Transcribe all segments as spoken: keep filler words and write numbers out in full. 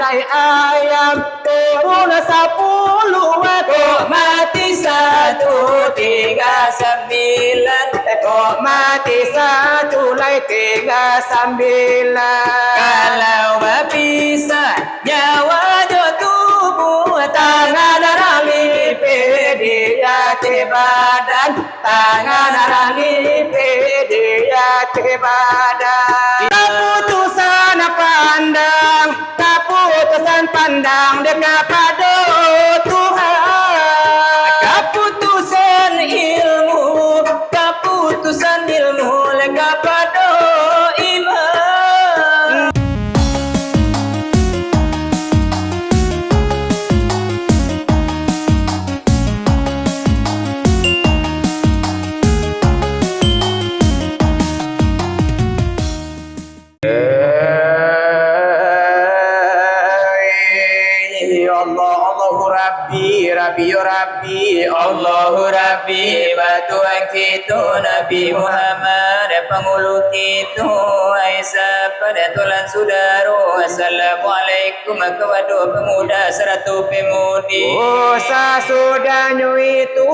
Tai ayam turun sapuluh ekor, mati satu, tingga sambilan ekor, mati satu, lai tingga sambilan. Kalau bapisah nyawa jo tubuh, tangan urang lipeh di ateh badan, tangan urang lipeh di ateh badan. Kaputusan pandang, kaputusan pandang dek kapado Tuhan. Kaputusan ilmu, kaputusan ilmu dek kapado iman. Ya Allah, Allahu Rabbi, Rabbi yo Rabbi, Allahu Rabbi, ba Tuhan kito Nabi Muhammad, pangulu kito, ai sahabat, tulan sudaro, assalamualaikum. Mako, kapado pamuda sarato pamudi. Oh, sasudahnyo itu,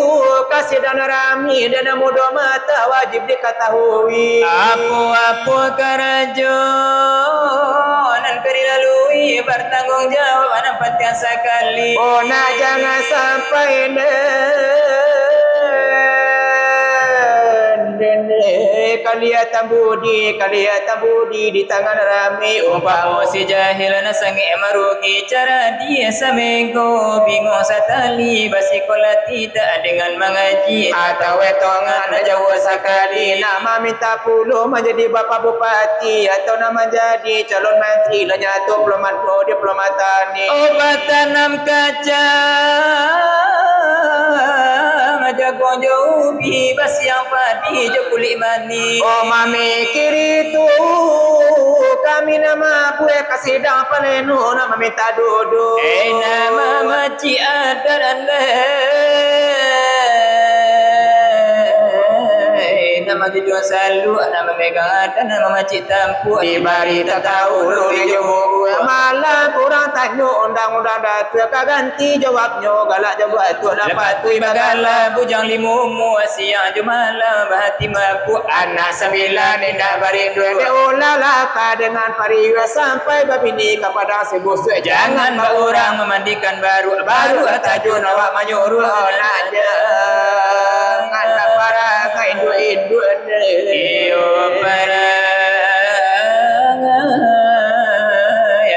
kasidan rami dan mudo mata wajib dikatahui. Apo-apo karajo nan ka dilalui, batangguang jawab nan pantiang sakali. Oh, nak jangan sampai nan Kalihatan budi, kalihatan budi di tangan rami. Umpamo si jahil nan sangek marugi, caradiak samengko, bingung satali, basikolah tidak dengan mangaji. Atau etongan jauah sakali, nak maminta puluah manjadi bapak bupati, atau nak manjadi calon mantri, lah nyato diplomat, diplomat tani. Oh, batanam kacang, jagung jo ubi, basiang padi jo kulik manih. Oh, mamikir itu, kami nan mabuek kasidang palenu, nak maminta duduak. Eh, nak mamacik adat, eh, nak manjunjuang saluak, nak mamegang adat, nak mamacik tampuak. Dibari tatau duri jo bubuak, malah urang tanyo undang-undang Datuak, ka ganti jawabnyo, galak jawab tu lah patuik bagala. Bujang limo mua, siang jo malam bahati mabuak. Anak sambilan indak barinduak, dek ulah laka dengan pariuak, sampai babini ka padang si busuak. Jangan baurang mamandikan baruak, baruak tajun awak manyuruak, nak jangan baparangai induak-induak. Iyo, parangai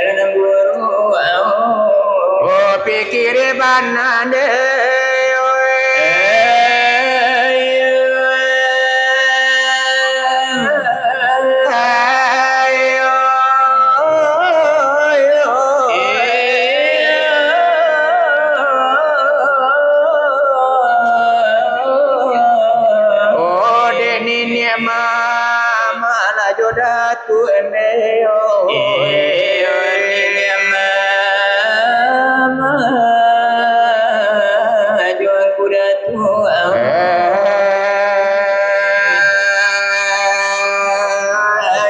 anak buruak. Oh, pikir bana deh, oi. Ayo, ayo. Oh, dek niniak mamak lah jo Datuak ne, oh. Iyo, niniak mamak jo angku Datuak.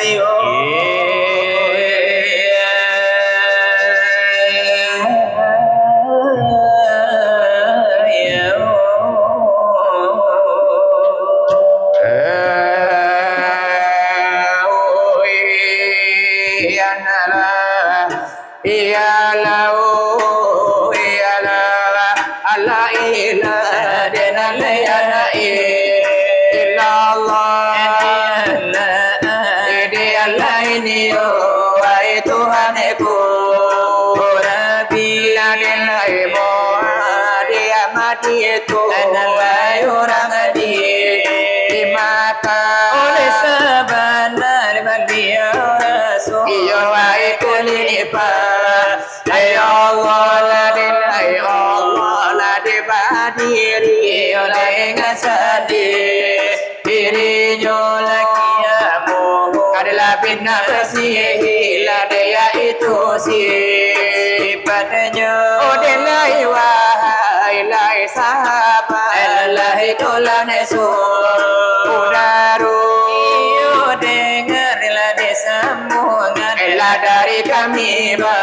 Ayo. Iyalah, oh, iyalah, Allah, ilah, den Allah, ya Allah, ilallah. Di Allah ini, oh, wahai Tuhanku, Rabbi, la ilaha illa dia mati itu, wahai urang di, di mata. Oleh sabanar baliau Rasul, iyo, wahai kulit lipat. Ai Allah, lah di, ai Allah, lah di badiri, iyo, dengan sadih. Dirinyo lah kiamu, adalah bina basiah, lah dia itu sifatnyo. Oh, dek lai wahai lai sahabat, lai tulan saudaro. Iyo, dengarlah dek sambungan, lah dari kami ba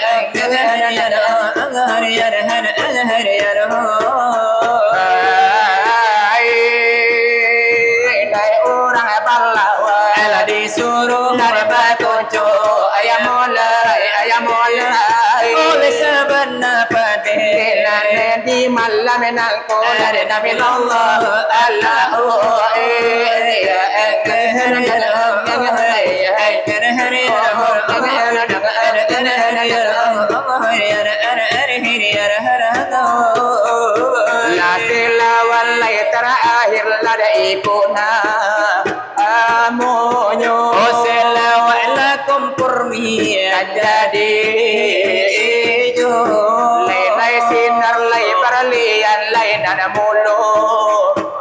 Hai, dai urang pahlawan, lah disuruah dari batunjuk, ayah mulai, ayah mulai. Oleh sabana padeh, di malam nangko, dari Nabi Allah, Allahu, eh, eh, eh, eh, eh, eh, eh, eh, eh, eh, eh, eh, Lah silawan lai tarakhir lah dek iko na amonyo. Oh, silawan lah kompor minyak jadi ijo. Lai, lai sinar, lai parlian, lai nan mulo.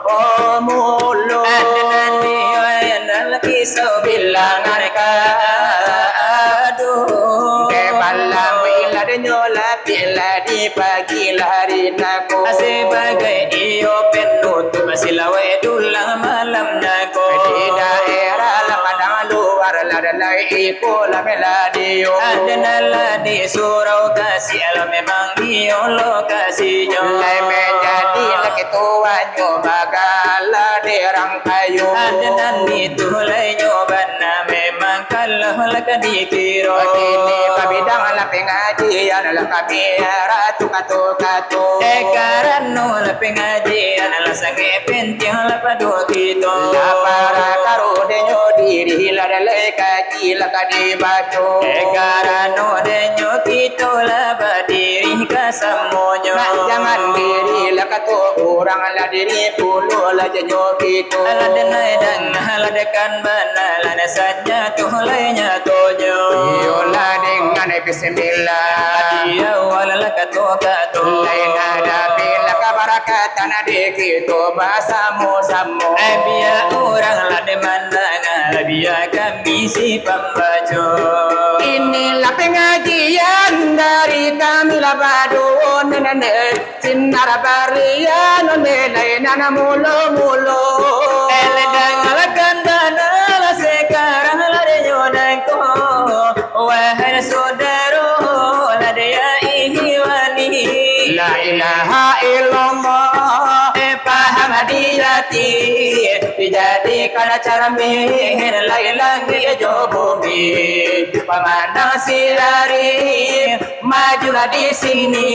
Oh, mulo. Ado nan iyo, ado nan kisah bilangan ka ado. Dek malam ilah denyo lapik lah di pagi lah hari nako. Sabagai iyo penutup silawai dulang malam nako. Di daerah lah padang luar lah, dan lai iko lah meladio. Ado nan lah di surau ka Sial memang iyo lokasinyo. Lai manjadi laki tuanyo bagala derang kayu. Ado nan itu lainyo bana memang kalau Lah ka dikiro. Kini babidang lah pangajian, lah kami aratu kato-kato. Eh, karano lah pangajian, lah sangaik pantiang lah pado kito. Lah parakaro denyo diri, lah dalai kaji lah ka dibaco. Eh, karano denyo kito lah badiri ka samonyo. Nak jangan diri lah kato urang, lah diri pulo lah janyo kito. Alah denai dangah, alah dekan bana, lah na saja tu lai nyatonyo. Iyolah dengan bismillah. Di awal lah kato-kato. Lain ada bila kabarakatan di kito basamo-samo. Eh, bia urang lah di mandanga, bia kami si pambaco. Inilah pangajian dari kami lah baduo nan, nan, nan. Sinar barian onde lai nan mulo-mulo. Eh, lah dangakan bana lah sakarang lah denyo dangko. Wahai sodaro, lah dia ihwani. La ilaha illallah, eh, paham di ati. Dijadikan carmin lai langik jo bumi. Pamandang si ari, majulah di sini,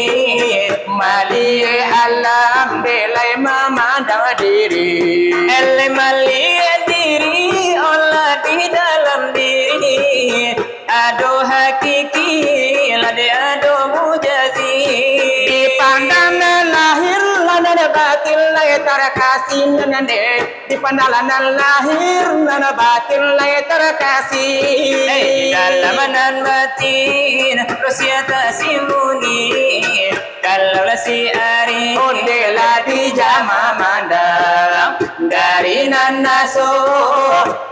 maliek alam, dek lai mamandang diri. Elai maliek diri, olah di dalam diri, ado hakiki, lah dek ado mujazi. Dipandang nan lahir, lah nan batin, lai tarkasih nan dek. Di pandalan nan lahir, nan batin lai tarkasih. Eh, di dalam nan batin, rahasia tasimbunyi. Kalau lah si ari, onde lah dijama mandang. Dari nan aso,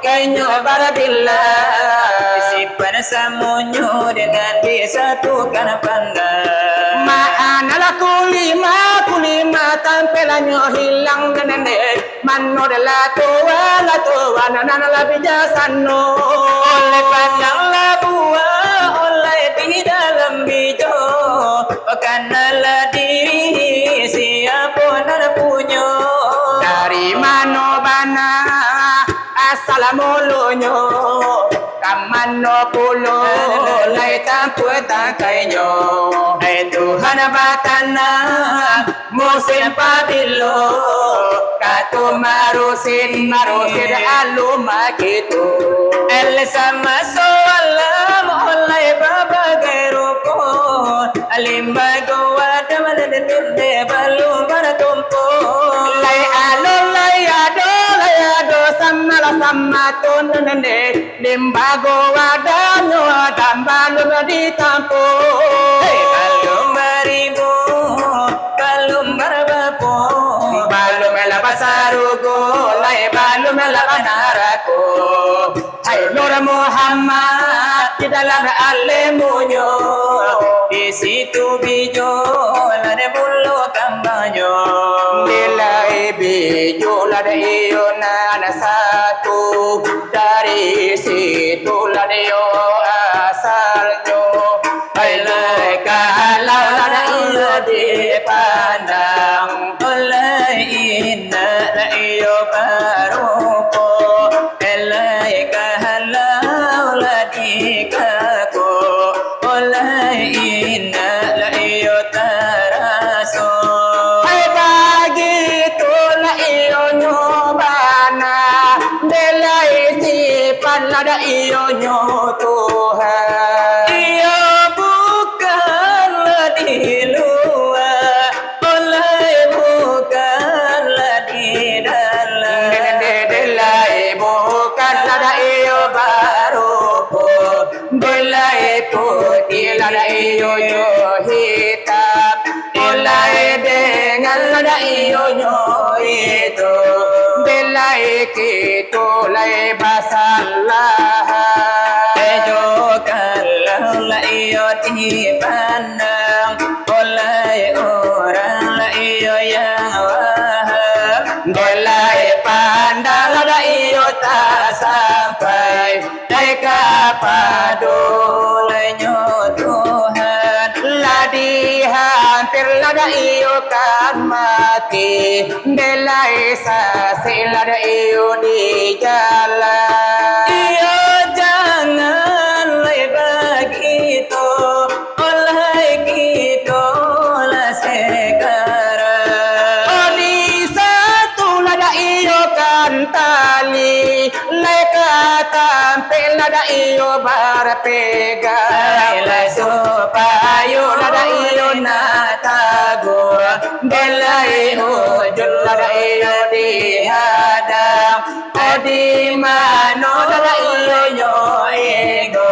ka inyo babilang. Sifat samonyo dengan disatukan pandang. Ma'ana lah kulima, kulima tampailanyo hilang nan dek. Mano dek lah tuan, lah tuan nan lah bijaksano. Oleh pandang lah buah, oleh di dalam bijo. Karano lah diri siapo nan punyo. Dari mano bana asal mulonyo? Ka mano pulo lai tampuak tangkainyo? Ai Tuhan batanah, musim pabilo kato marusin, marusin alun bagitu. Elai samaso alam olai babagai rupo, limbago wadah mananam dek balun baratumpu. Lai alun, lai ado, lai ado samalah samatun nande. Limbago wadahnyo dan balun ditampuak. Hei, balun baribu, balun barabapo. Balun lah basarugo, lai balun lah banarako. Hai Nur Muhammad, di dalam alemunyo, di situ bijo lah dek bulo kambanyo. Bilai bijo lah dek iyo nan satu. Dari situlah iyo asalnyo. Ai lai kalau lah iyo dipandang, lai indak lah iyo barupo. Lai kalau lah dikako, lai indak lah iyo taraso. Ai bagitulah iyonyo bana, dek lai sifat lah dek iyonyo Tuhan. Iyo bukanlah di lua, olai bukanlah di dalam. Dek, dek, dek lai bukanlah dek iyo barupo. Dek lai putiah lah dek iyo nyo hitam, dek lai dangan lah dek iyo nyo itu, dek lai kito lai basalah. Ejo kalau lah iyo dipandang, olai urang lah iyo yang waham, dek lai pandang lah dek iyo tak sampai. Dek kapado lainyo Tuhan, lah dihampir lah dek iyo kan mati, dek lai sasek lah dek iyo di jalan. Iyo jangan Pek lada iyo barpegang, lai supayo lada iyo nak taguah. Belai ujun lada iyo dihadang, di mano lada iyo nyo ego,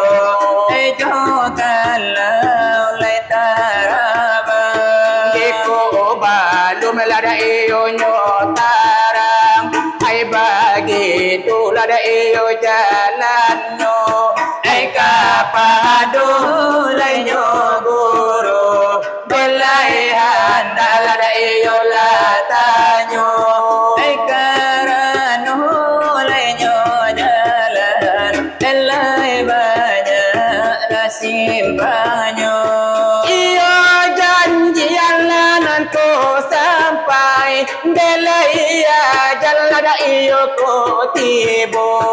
ejo kalau lai tarabang. Jiko balum lada iyo nyo tarang, ai bagitu lada iyo jalannyo, ai kapado lai nyo guru. Belai handak lada iyo lah tanyo, ai karano lai nyo jalan, lai banyak lah simpangnyo. Iyo janjian lah nanto sampai, belai ajal lada iyo ko tibo.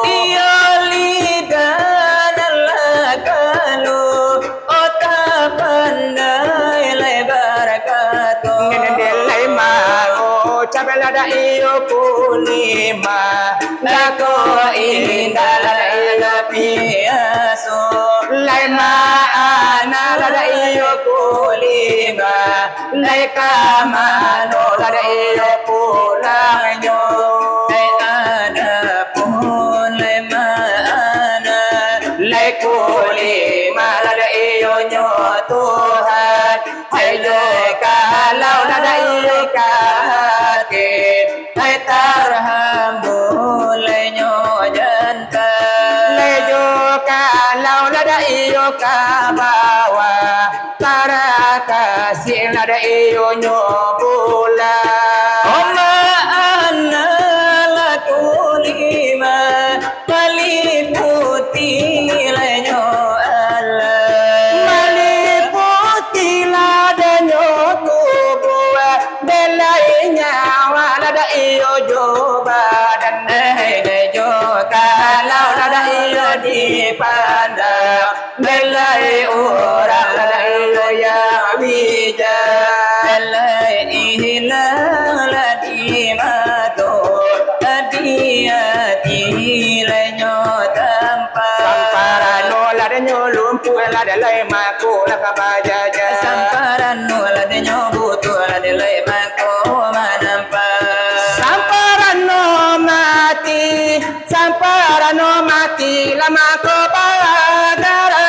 Iyo lidah nan lah kalu, otak pandai lai barakato. Ngendek lai maucap lada iyo kulima, lako indak lada iyo piaso. Lai maana lada iyo kulima, lai ka mano lada iyo pulangnyo. Lai adapun lai maana, lai kulima lada iyo nyo Tuhan. Hai lai kalau lada iyo ka ati, lai tarhambu lai nyo jantan. Lai jo kalau lada iyo ka bawah, tarakasih lada iyo nyo pulang. Oma ana lah kulima, maliputi lai nyo alam. Maliputi lada nyo tubuah, belai nyawa lada iyo jo badan. Eh, dek jo kalau lada iyo dipandang, belai urang lada iyo yang bijak. Belai ilang lah di mato, di ati lai nyo tampak. Samparano lada nyo lumpuah, lada lai mako lah ka bajaja. Samparano lada nyo butuah, lada lai mako manampak. Samparano mati, samparano mati lah mako bagarak.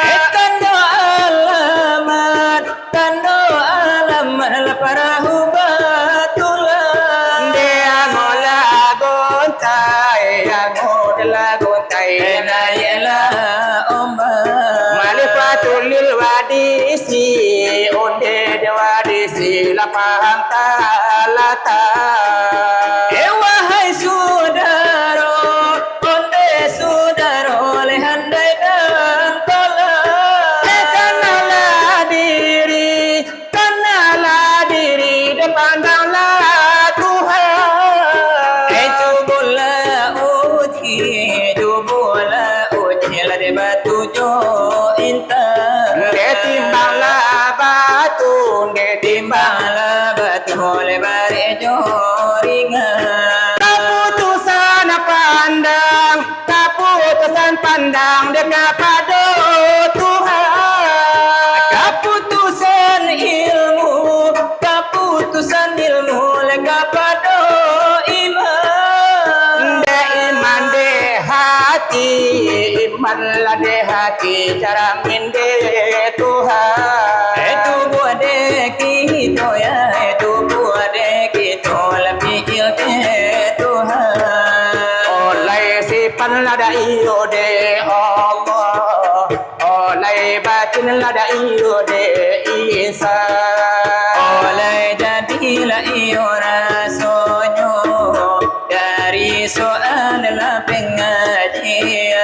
Eh, tando alamat, tando alamat lah parahu batulang. Dek ango lah gontai, ango dek lah gontai. Eh, naiaklah ombak. Malih patulil wadisi, onde dek wadisi, lah paham talatak. Eh, wahai sudaro, onde sudaro, lai handai dan tolak. Eh, kanalah diri, kanalah diri, dan pandanglah Tuhan. Eh, cubolah uji, cubolah uji, lah dek batu jo intan. Dek timbanglah batu, dek timbanglah batu, lai barek jo ringan. Kaputusan pandang, kaputusan pandang dek kapado Tuhan. Kaputusan ilmu, kaputusan ilmu lai kapado iman. Dek iman dek hati, iman lah dek hati, jaramin dek Tuhan. Eh, tubuah dek kito, ya, eh, tubuah dek kito, lah pikil dek Tuhan. Olai sipan lah dak iyo dek Allah. Olai batin lah dak iyo dek insan. Olai jadi lah iyo rasonyo dari soal dalam pengajian.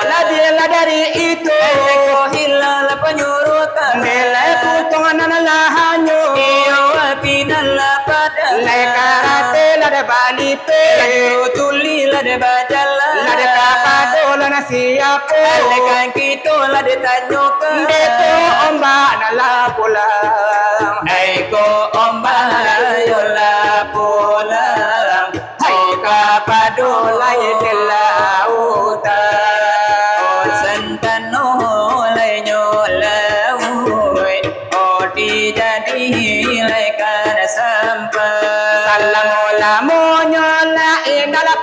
Olai bialah dari itu. Eleko hilang lah panyurutan. Belai putuang nan lah hanyo. Iyo api nan lah padam. Lai karate lah dak balipe. Lai tuli lah dak bajalan. Lah dak kapado lah nan siapo. Lai kan kito lah ditanyokan. Dek tu ombak nan lah pulang. Ai ko ombak ayolah pulang. Hai kapado lai telah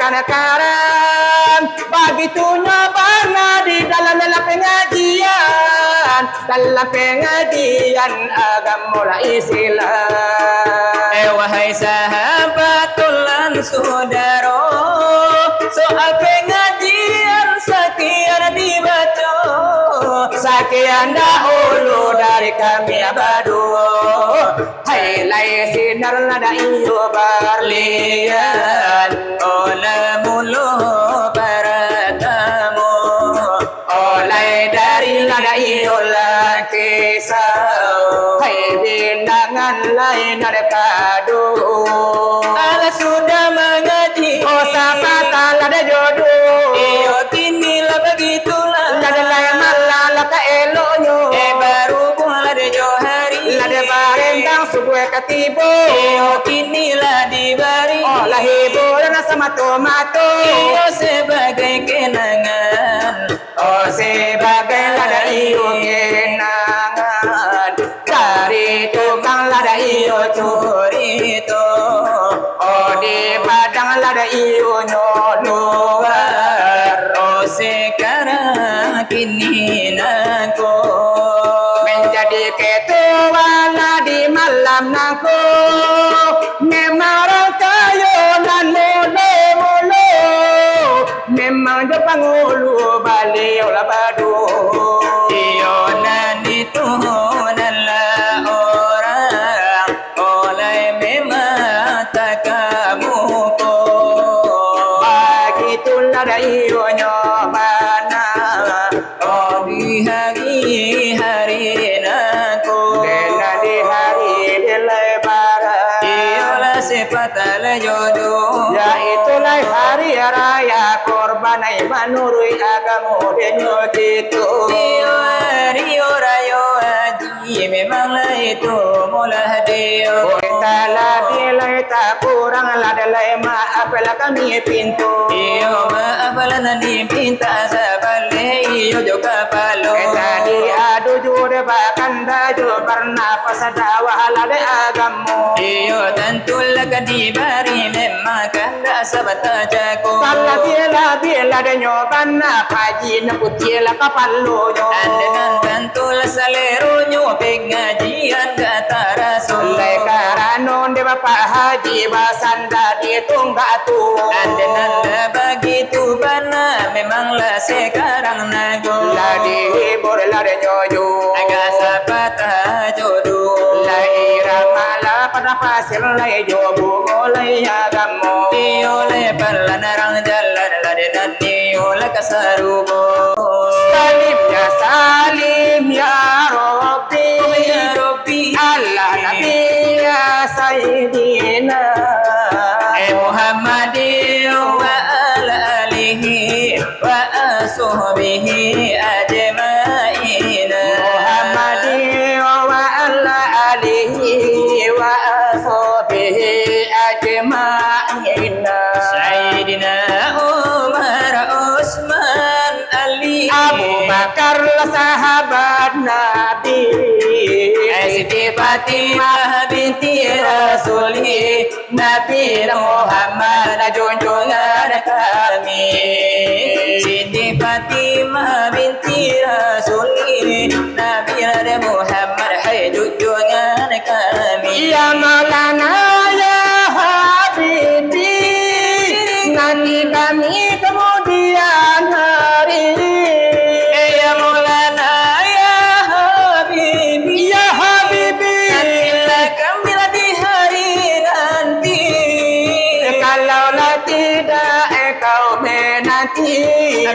Karam, bagitunyo bana di dalam, dalam pangajian, dalam pangajian agamo lah Islam. Eh, wahai sahabat, tulan sudaro, soal pangajian sakian dibaco, sakian dahulu dari kami baduo. Hai, lai sinar lah dak iyo barlian, oh, lah mulo paratamo, oh, lai dari lah dak iyo lah kisah, hai, bindangan lai nan kaduo. Alah sudah mangaji, oh, sapatah lah dak jodoh. Iyo, kini lah bagitulah. Lah dak lai malam lah ka eloknyo. Eh, barubuang lah dak jo hari. Lah dak barentang subuah ka tibo. Iyo, kini lah dibari. Oh, lah hiburan samato-mato. Iyo, sebagai kenangan. Oh, sebagai lah dak iyo kenangan. Dari tukang lah dak iyo curito. Oh, di Padang lah dak iyo nyo luar. Oh, sekarang kini nangko. Manjadi ketua lah di malam nangko. Memang rang kayo nan mudo-mudo. Memang jo pangulu baliau lah baduo. Iyo nan itu nan lah orang, oh, lai memang takamuko. Bagitulah dak iyo nyo bana. Oh, di hari-hari nangko. Dena di hari di lebaran. Iyolah sipatah lai jodoh. Yaitu lai hari raya Kurban, ai manuruik agamo dinyo kito. Iyo, hari rayo haji memang lai tu molah dio. Entah labiah lai takurang, lah ado lai maaf lah kami pinto. Iyo, maaf lah nan dipinta sabaleh iyo jo kapalo. Eh, tadi ado juo dek bakanda jo barnapas, ado wahala dek agamo. Iyo, tantulah ka dibari, memang kandak sabanta jago. Talabiah-labiah lah dek nyo bana, haji nan putiah lah kapalonyo. Andenan tantulah saleronyo, pangajian ka taraso. Lai karano dek Bapak Haji basanda di tunggak tu. Andenan lah bagitu bana, memanglah sekarang nangko. Lah dihibur lah dek nyo jo. Agak sapatah jodoh. Lai irama lah padang pasir, lai jo bungo lai agamo. Iyo lai palan arang jalan, lah dek nan iyo lah ka sarugo. Salim ya Salim ya Rabbi. Oh ya Rabbi. Allah Nabi ya Sayyidina. Eh, Muhammadin wa ala alihi wa ashabihi ajma'in. Muhammadin wa ala alihi wa ashabihi ajma'in. Sayyidina Umar, Utsman, Ali. Abu Bakar lah sahabat Nabi. Eh, Siti Fatimah binti Rasuli. Nabi Muhammad junjungan kami. Siti Fatimah binti Rasuli, Nabi Muhammad hai junjungan kami. Ya Maulana, ya Habibi, nanti kami kemudian hari. Eh, ya Maulana, ya Habibi, ya Habibi, nantilah kami lah di hari nanti. Kalaulah tidak engkau menanti,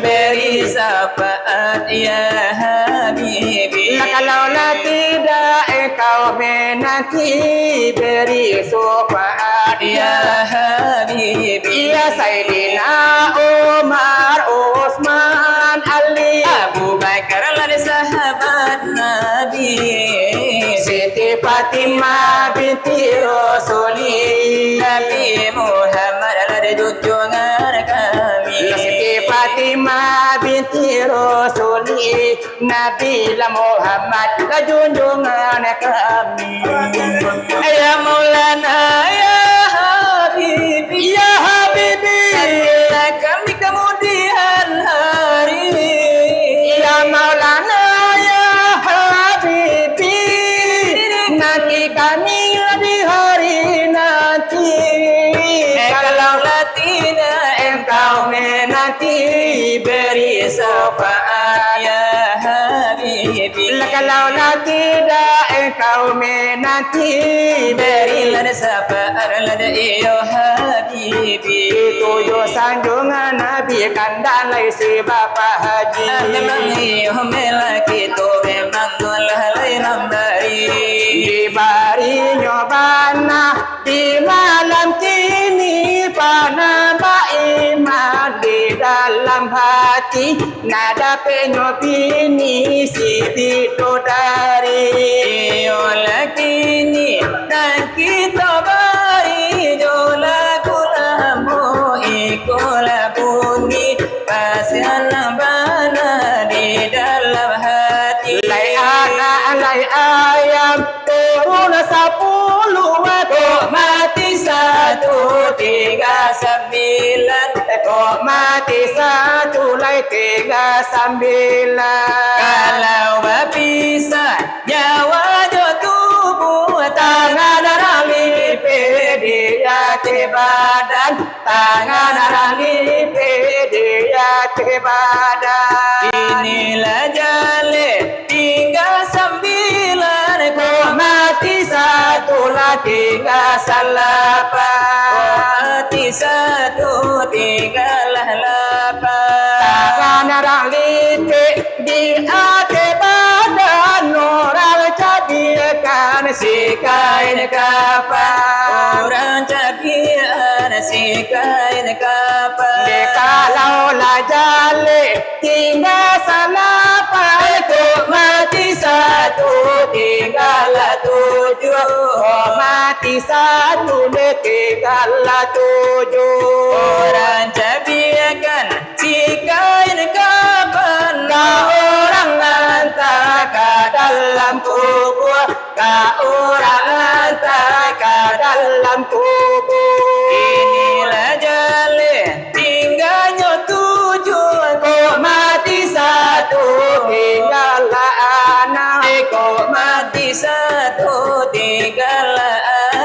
beri syafaat ya Habibi. Kalaulah tidak engkau menanti, beri syafaat ya Habibi. Ya Sayyidina Umar, Utsman, Ali, Abu Bakar lah dek sahabat Nabi. Siti Fatimah binti Rasuli, Nabi Muhammad lah dek junjungan kami. Siti Fatimah binti Rasuli, Nabi lah Muhammad lah junjungan kami. Ya Maulana, ya Habibi, ya Habibi. Beri syafaat, ya Habibi. Lah, kalau lah tidak engkau menanti, berilah syafaat lah, iyo Habibi. Itu yo sanjungan Nabi, kandak lai si Bapak Haji. Ah, memang iyo, melaki tu memang lah lai nan bari. Dibarinyo bana di malam kini, panambah iman di dalam hati, nak dapeknyo bini si bidodari. Iyolah kini, nan kito bari jo lagu lambo, ikolah bunyi pasian bana di dalam hati. Lai anak, lai ayam, turun sapuluah, kok mati satu, tingga sambilan. Kok mati satu, lai tingga sambilan. Kalau bapisah nyawa jo tubuh, tangan rang lipek di ateh badan, tangan rang lipek di ateh badan. Inilah jaleh tingga sambilan, kok mati satu lah tingga salapan. Kok mati satu tinggalah lapan. Tangan rang lipek di ateh badan, urang cabiakan si kain kapan. Urang cabiakan si kain kapan. Dek kalau lah jaleh tingga salapan, kok mati satu, tinggalah tujuah. Kok mati satu, dek tinggalah tujuah. Urang cabiakan si kain kapan, ka urang anta ka dalam kubua, ka urang anta ka dalam kubua. Inilah jaleh tingganyo tujuah, kok mati satu, tinggalah anam. Kok mati satu, tinggalah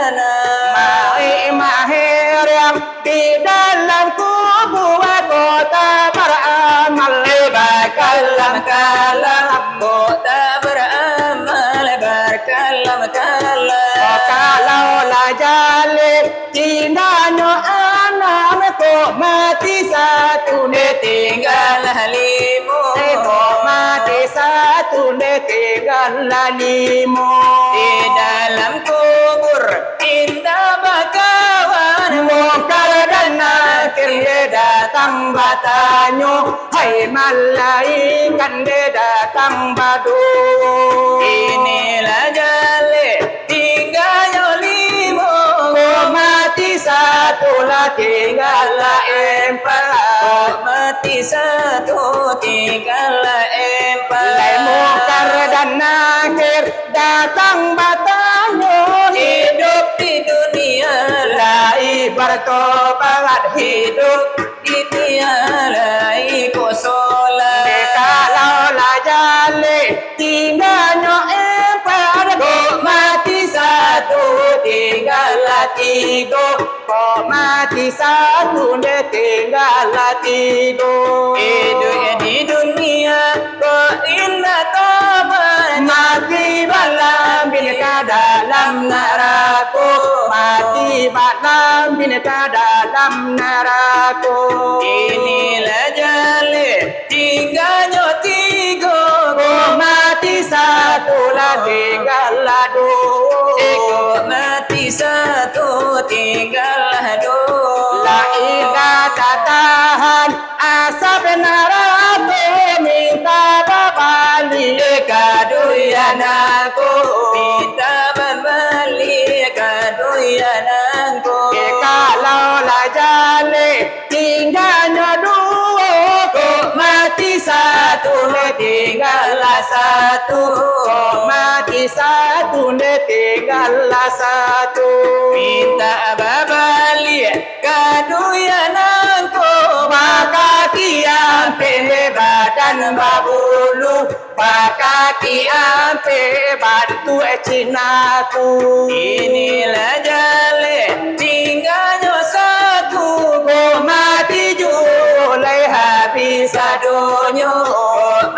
anam. Maik maheriang di dalam kubua, kok tak baramal bakalam-kalam. Kok tak baramal bakalam-kalam. Kok kalau lah jaleh tingganyo anam, kok mati satu, dek tinggalah limo. Eh, kok mati satu, dek tinggalah limo. Di dalam kubur indak bakawan, Mungkar dan Nakir dek datang batanyo, hai malaikat dek datang baduo. Inilah jaleh tingganyo limo, kok mati satu lah tinggalah empat. Kok mati satu tinggalah empat. Lai Mungkar dan Nakir datang batanyo, hiduik di dunia lai bartobat, hiduik di dunia lai kok solat. Dek kalau lah jaleh tingganyo empat, kok mati satu tinggalah tigo. Kok mati satu, dek tinggalah tigo. Hiduik di dunia kok indak taman, mati balambin ka dalam narako. Mati balambin ka dalam narako. Inilah jaleh tingganyo tigo, kok mati satu lah tinggalah duo. Eh, kok mati satu tinggalah duo. Lah indak tatahan asap narako, minta babaliak ka dunia nangko. Minta babaliak ka dunia nangko. Eh, kalau lah jaleh tingganyo duo, kok mati satu, dek tinggalah satu. Kok mati satu, dek tinggalah satu. Minta babaliak ka dunia nangko, bakaki ampek badan babulu. Bakaki ampek bantuak Cinaku. Inilah jaleh tingganyo satu, kok mati juo lai habis Sadonyo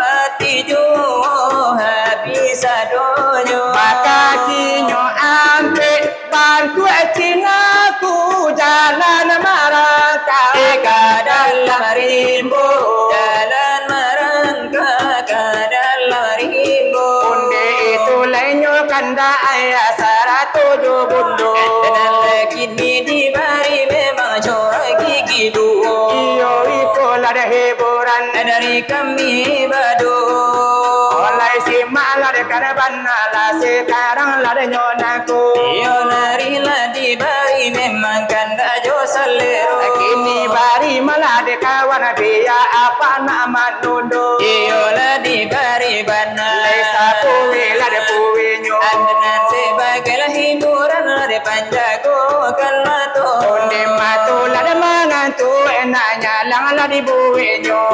mati juo, habih sadonyo. Makakinyo ampek bantuak Cina tu, jalan marangkak ka dalam rimbo. Jalan marangkak ka dalam rimbo. Ondeh itu lai nyo kandak ayah sarato jo bundo. Nan kini dibari memang corek gigi duo. Iyo, iko lah dek hiburan dari kami baduo. Oleh simak lah dek karban lah, sekarang lah dek nyo nangku. Iyo, nari lah dibari memang kandak jo salero. Kini bari malah dek kawan, biak apak nak manundo. Iyo, lah dibari bana. Lai sapuih lah dek puihnyo. Ado nan sabagai lah hiburan lah dek panjagokan mato. Ondeh mato lah dek mangantuak, enak nyalang lah dibueknyo.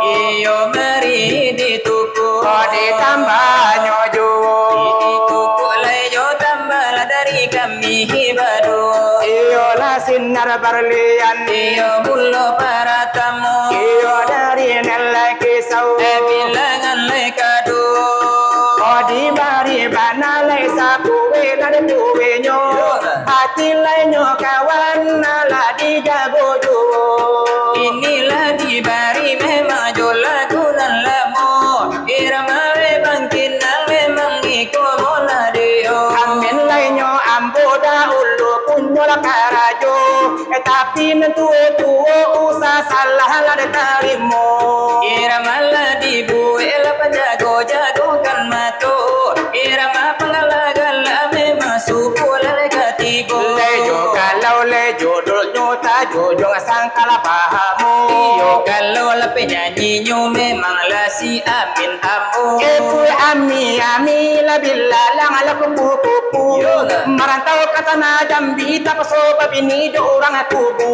Iyo, mari ditukuk. Oh, ditambahnyo juo. Ditukuk lai jo tambah lah dari kami baduo. Iyolah sinar barlian. Iyo, bulo paratamo. Iyo, dari nan lai kisau. Eh, bilangan lai kaduo. Oh, dibari bana lai sapuih lah dek puihnyo. Iyo. Ati lai nyo kawan, alah dijago juo. Inilah dibari memang jo lagu nan lamo. Irama memang kinal, memang iko molah dio. Amin lai nyo ambo dahulu punyo lah karajo. Eh, tapi nan tuo-tuo usah salah lah dek tarimo. Irama lah dibuek lah panjago-jagokan mato. Irama panggalak-galak memang suko lah dek katibo. Lai jo galau, lai jo dulnyo tajujung sangkal pahamo. Iyo, kalau lah penyanyinyo memang lah si Amin Ambo. Eh, pu ami, ami lah bilalang lah kupu-kupu. Iyolah. Marantau ka tanah Jambi tapaso babini dek urang kubu.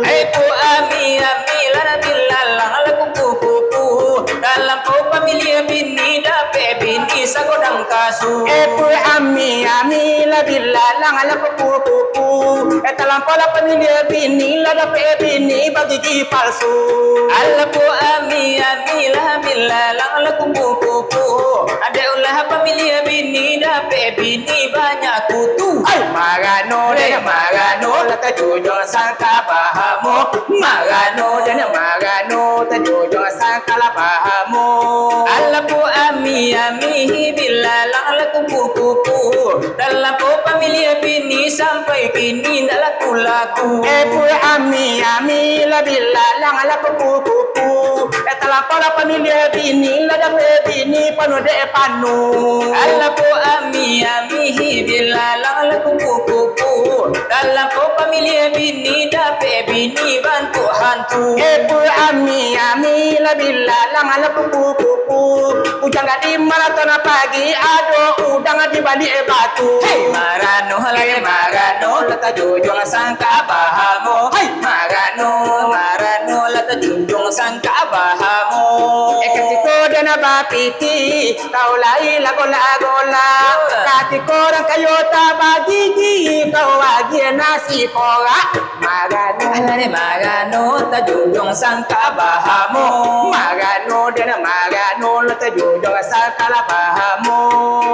Eh, pu ami, ami lah bilalang lah kupu-kupu. Talampau pamiliah bini, dapek bini sagodang kasu. Eh, pu ami, ami lah bilalang lah kupu-kupu. Eh, talampau lah pamiliah bini, lah dapek bini bagigi palsu. Alah pu ami, ami lah bilalang lah kupu-kupu. Dek ulah pamiliah bini, dapek bini banyak kutu. Ai, marano dek, marano lah tajujung sangka pahamo. Marano dek, marano tajujung sangka lah pahamo. Alah pu ami, ami bilalang lah kupu-kupu. Talampau pamiliah bini sampai kini ndak laku-laku. Eh, pu ami, ami lah bilalang lah kupu-kupu. Eh, talampau lah pamiliah bini, lah dapek bini panuh dek panuh. Alah pu ami, ami bilalang lah kupu-kupu. Talampau pamiliah bini, dapek bini bantuak hantu. Eh, pu ami, ami lah bilalang lah kupu-kupu. Ujang gadih maraton pagi, ado udang di baliak batu. Hei, marano lah dek, marano lah tajujung sangka pahamo. Hei, marano, marano lah tajujung sangka pahamo. Eh, katiko dek nan bapiti, kau lai lah gola-gola. Katiko urang kayo tabagigi, kau agiah nasi korak. Marano. Alah dek, marano tajujung sangka pahamo. Marano dek, marano lah tajujung sangka lah pahamo.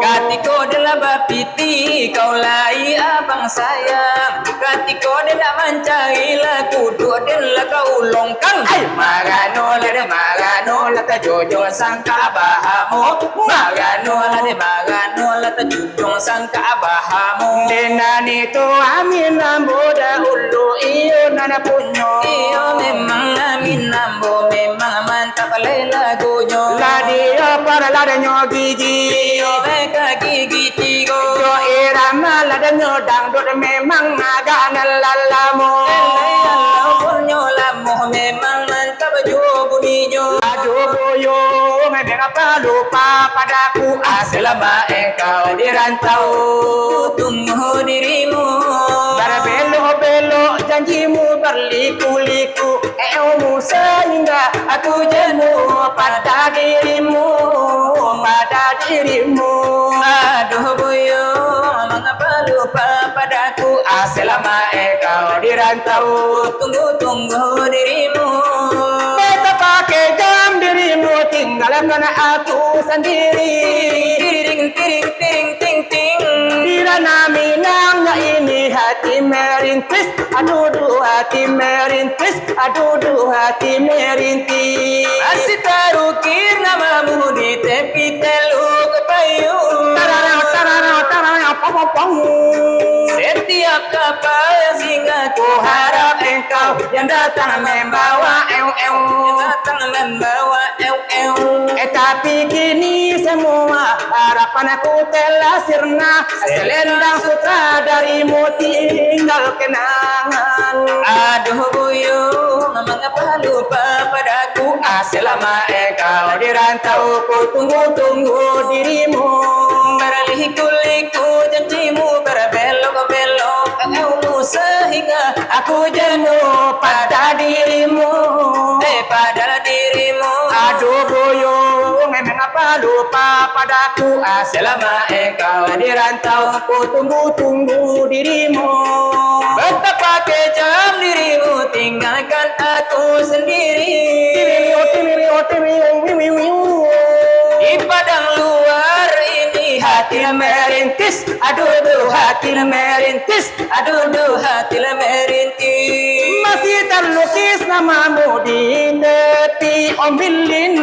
Katiko dek lah bapiti, kau lai abang sayang. Katiko dek nak mancari lah kuduak, dek lah kau longkang. Ai, marano lah dek, marano lah tajujung sangka pahamo. Marano lah dek, marano lah tajujung sangka pahamo. Dek nan itu amin ambo dahulu, iyo nan punyo. Iyo, memang amin ambo memang mantap lai lagunyo. Lah dio paraladnyo gigi. Iyo, mereka gigi tigo. Jo irama ladnyo dangdut memang agak nan lalamo. Elai alau punyo lamo memang mantap juo buninyo. Aduh buyuang, memang apa lupa padaku, ah, selama engkau di rantau. Tunggu dirimu. Berbelok-belok janjimu, berliku-liku ilmu, sehingga aku jenuh pada dirimu, pada dirimu. Aduh buyuang, mengapa lupa padaku, ah, selama engkau di rantau. Tunggu-tunggu dirimu. Beta pakai jam di Karena aku sendiri. Tiring, tiring, tiring, ting, ting. Di ranah Minang ini hati merintis. Aduh, duh, hati merintis. Aduh, duh, hati merintis. Masih tarukir namamu di tepi Teluk Payuang. Tararau, tararau, tararau, pong, pong, pong. Setiap kapal singgah, ku harap engkau yang datang membawa eu, eu. Yang datang membawa eu, eu. Eh, tapi kini semua harapan aku telah sirna. Selendang sutra darimu tinggal kenangan. Aduh buyung, mengapa lupa padaku? Ah, selama engkau di rantau, ku tunggu-tunggu dirimu. Berliku-liku janjimu, berbelok-belok eumu, sehingga aku jenuh pada dirimu. Eh, pada dirimu. Aduh buyung, memang apa lupa padaku? Ah, selama engkau di rantau, ku tunggu-tunggu dirimu. Betapa kejam dirimu tinggalkan aku sendiri. Tiriu, tiriu, tiriu, wiu, wiu, wiu. Di padang luar ini hati merintis. Aduh, duh, hati merintis. Aduh, duh, hati merintis. Masih terlukis namamu di tepi ombilin.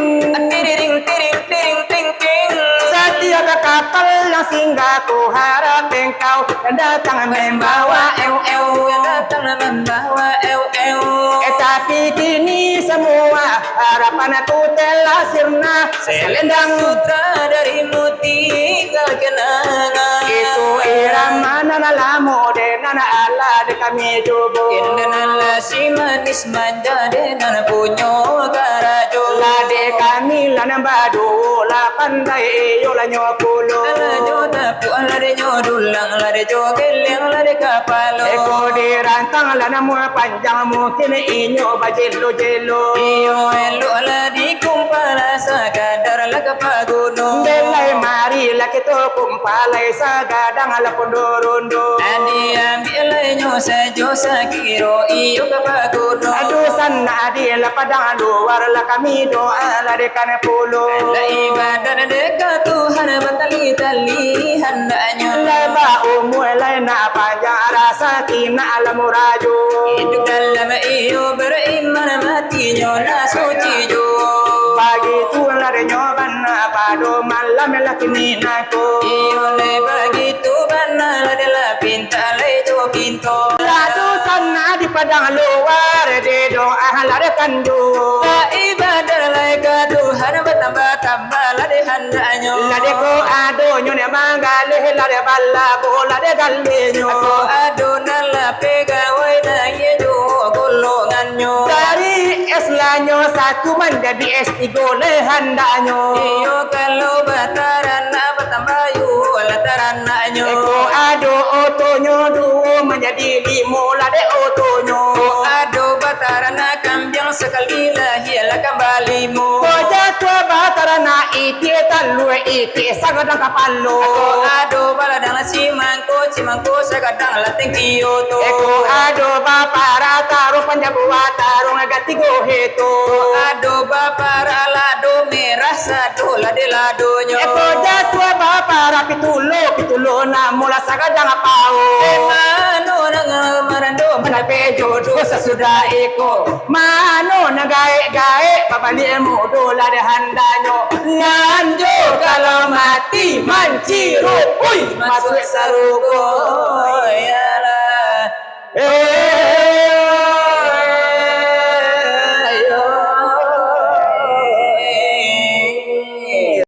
Tiriring, tiring, tiring, ting, ting. Setiap kapal yang singgah, ku harap engkau yang datang membawa eu, eu. Yang datang membawa eu, eu. Eh, tapi kini semua harapan aku telah sirna. Selendang sutra darimu tinggal kenangan. Itu irama nan lamo dek nan alah dek kami jubo. Indah nan lah si manis manja dek nan punyo karajo. Lah dek kami lah nan baduo, lah pandai iyo lah nyo pulo. Lah jo tapuak, lah dek nyo dulang, lah dek jo geleng, lah dek kapalo. Iko di rantang lah namo panjang, mungkin inyo bajelo-jelo. Iyo elok lah di kumpala, sakadar lah ka paguno. Belai mari lah kito kumpalai, sagadang lah pondo rondo. Adi ambiak lai nyo sajo sakiro iyo ka paguno. Aduh, sanak adi lah padang luar, lah kami doa lah dekan pulo. Lah ibadah deka Tuhan batali-tali handaknyo. Lai ba umua lai nak panjang, rasaki nak lah murajo. Iduik dalam iyo beriman, matinyo lah suci juo. Bagitulah denyo bana pado malam lah kini nangko. Iyo lai bagitu bana lah dek lah pinta lai jo pinto. Lah dusan di padang luar, di doa lah dekan juo. Lah ibadah lai ka Tuhan batambah-tambah lah dek handaknyo. Lah dek ko adonyo ni manggaleh, lah dek balabuah lah dek galehnyo. Ko ado nan lah pegawai naiak juo golongannyo. Dari S lah nyo satu manjadi S tigo lai handaknyo. Iyo, kalau bataranak batambah juo lah taranaknyo. Ko ado otonyo duo manjadi limo lah dek otonyo. Ko ado bataranak kambiang sakali lahia lah kambali limo. Ko jatuah bataranak itik talua itik sagadang kapalo. Ko ado baladang lah cimangko, cimangko sagadang lah tengki oto. Ko ado baparah taruang panjabuah taruang lah gatigo heto. Ko ado baparah lado merah sado lah dek ladonyo. Ko jatuah baparah pitulo, pitulo namo lah sagadang pao. Eh, mano nan marando mandapek jodoh sasudah iko? Mano nan gaek-gaek babaliak mudo lah dek handaknyo? Nganjo kalau mati manciruik, ui, masuak sarugo.